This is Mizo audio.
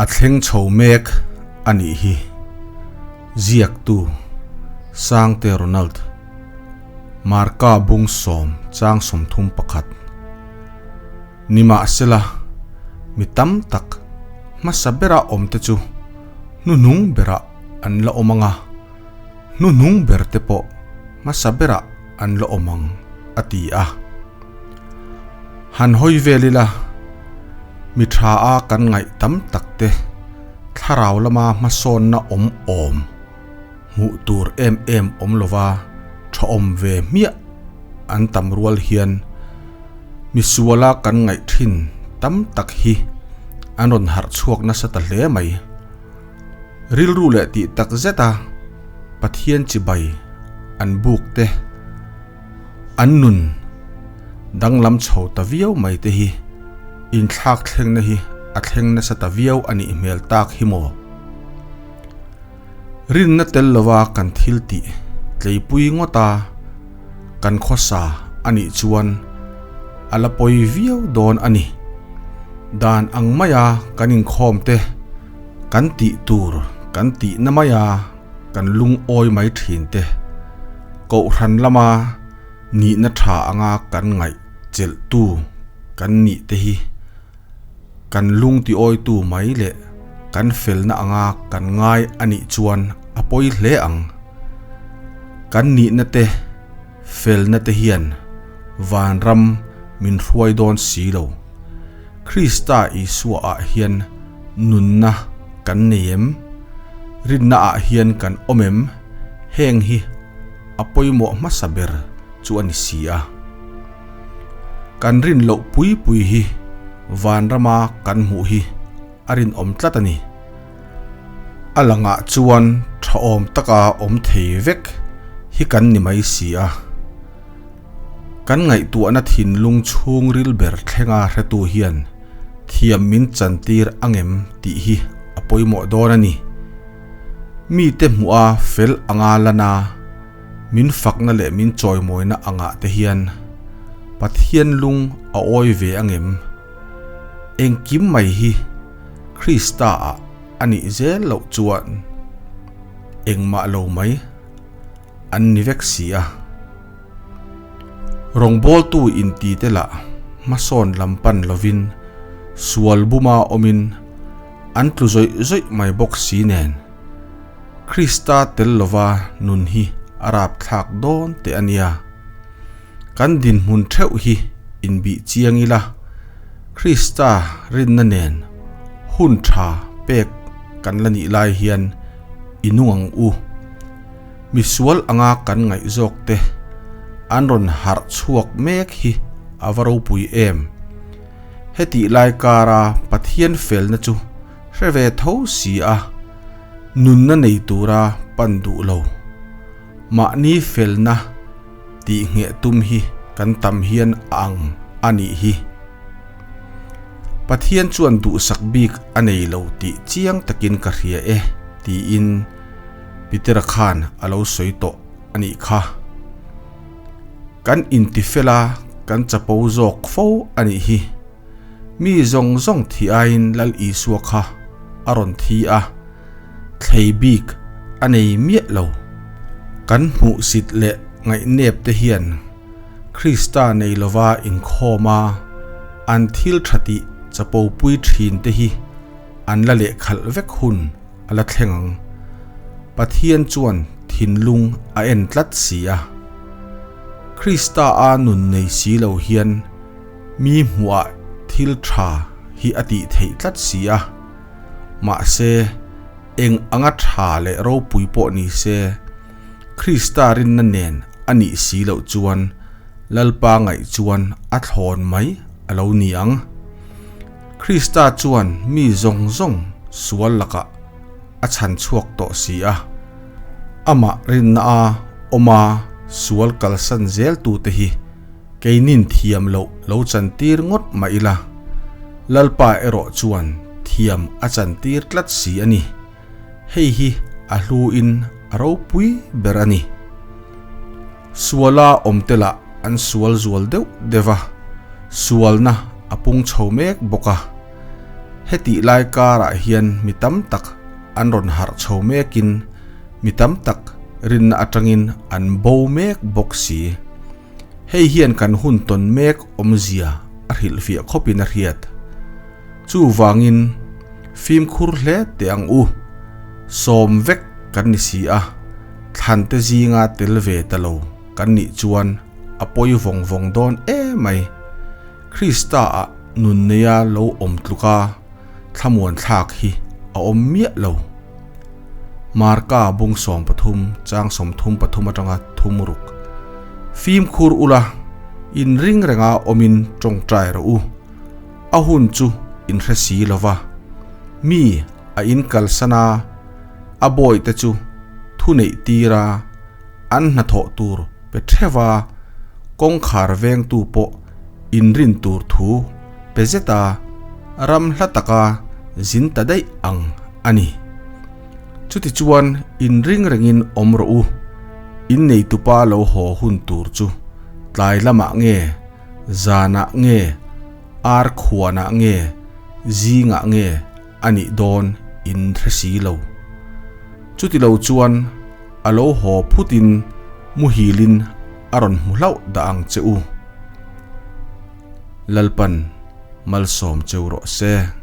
A thleng chho mek a nih hi. Ziaktu, Sangte Ronald, Marka bung sawm chang 31. Nimahsela, mi tam tak hmasa bera awmte chu hnuhnung berah an la awm ang a, hnuhnung berte pawh hmasa berah an la awm ang, a ti a. Han hawi vel ila, mi tha a kan ngaih tam tak te thlarau lama hmasawnna awm awm hmuh tur em em awm lova tha awm ve hmiah an tam rual hian misuala kan ngaih thin tam tak hi an rawn harh chhuak nasa ta hle mai. Rilru leh tih tak zeta Pathian chibai an buk te, An nun danglam chho ta viau mai te hi inthlak thlengna hi a thleng nasa ta viau a nih hmel tak hi maw? Rinna tel lova kan thil tih tleipui ngawta kan khawsa a nih chuan a la pawi viau dawn a ni. Dan ang maia kan inkhawm te kan tih tur kan tihna maia kan lungawi mai thin te, Kohhran lama nihna tha anga kan ngaih chelhtu kan nih te hi kan lung tiawitu mai leh kan felna anga kan ngai a nih chuan a pawi hle ang. Kan nihna te, felna te hian vanram min hruai dawn si lo. Krista Isua ah hian nunna kan nei em? Rinna ah hian kan awm em? Heng hi a pawimawh hmasa ber chu a ni si a. Kan rin loh pui pui hi vanrama kan hmuh hi a rinawm tlat a ni. A langah chuan thahawm taka awm thei vek hi kan ni mai si a. Kan ngaihtuahna thinlung chhungril ber thlenga hretu hian thiam min chantir angem tih hi a pawimawh dawn a ni. Mite hmuh a fel anga lan a, min fakna leh min chawimawina angah te hian Pathian lung a awi ve angem? Engkim mai hi Krista ah a nih zel loh chuan engmah lo mai an ni vek si a. Rawngbawltu inti te lah hmasawn lam pan lovin sual buma awmin An tlu zawih zawih mai bawk si nen, Krista tel lova nun hi a rapthlak dawn teh a nia. Kan dinhmun theuh hi inbih chiang ila, Krista rinna nen hun tha pek kan la nih lai hian i nung ang u. Misual anga kan ngaih zawk te an rawn harh chhuak mek hi a va ropui em. Hetih lai kara Pathian felna chu hre ve tho si a, nunna nei tura pan duh lo. Mahni felna tih ngheh tum hi kan tam hian a ang a nih hi. Pathian chuan duhsak bik a nei lo tih chiang takin ka hria e tiin Petera khan a lo sawi tawh a nih kha. Kan intifel a, kan chapo zawk fo a nih hi. Mi zawng zawng thi aiin Lal Isua kha a rawn thi a, thlei bik a nei miah lo. Kan hmuhsit leh ngaihnep te hian Krista nei lova inkhawm a, an thil tha tih chapo pui thin te hi an la lehkhalh vek hun a la thleng ang. Pathian chuan thinlung a en tlat si a. Krista a nun nei si lo hian mi hmuhah thil tha hi a tih theih tlat si a. Mahse, eng anga tha leh ropui pawh ni se, Krista rinna nen a nih si loh chuan Lalpa ngaih chuan a thlawn mai a lo ni ang. Krista chuan mi zawng zawng sual lakah a chhan chhuak tawh si a, amah rinna a awm a sual kalsan zel tute hi keinin thiam loh lo chantir ngawt mah ila, Lalpa erawh chuan thiam a chantir tlat si a ni. Hei hi a hluin a ropui ber a ni. Suala awmte lah an sual zual deuh deuh a, sualna a pung chho mek bawk a. Hetih lai karah hian mi tam tak an rawn harh chho mekin mi tam tak rinna atangin an bo mek bawk si. Hei hian kan hun tawn mek awmzia a hrilhfiah khawpin a hriat. Chuvangin fimkhur hle teh ang u. Sawm vek kan ni si a, thlante zinga tel ve ta lo kan nih chuan a pawi vawng vawng dawn emai. Krista ah nun neia lo awm tluka thlamuan thlak hi a awm miah lo. Marka bung 13 chang 33 atanga thum ruk. Fimkhur ula, in ring renga awmin tawngtai rawh u. A hun chu in hre si lova. Mi a in kalsan a, a bawihte chu thu neih tir a, an hnathawh tur pe theuh a, kawngkhar vengtu pawh inrin tur thu pe zet a, ram hla taka zin ta daih ang a ni. Chutichuan inring rengin awm rawh u, in neitupa lo haw hun tur chu tlai lamah nge, zanah nge, ar khuanah nge, zingah nge a nih dawn in hre si lo. Chutilo chuan a lo haw phutin muhilin a rawn hmu hlauh dah ang che u. Lalpan malsawm cheu rawh se.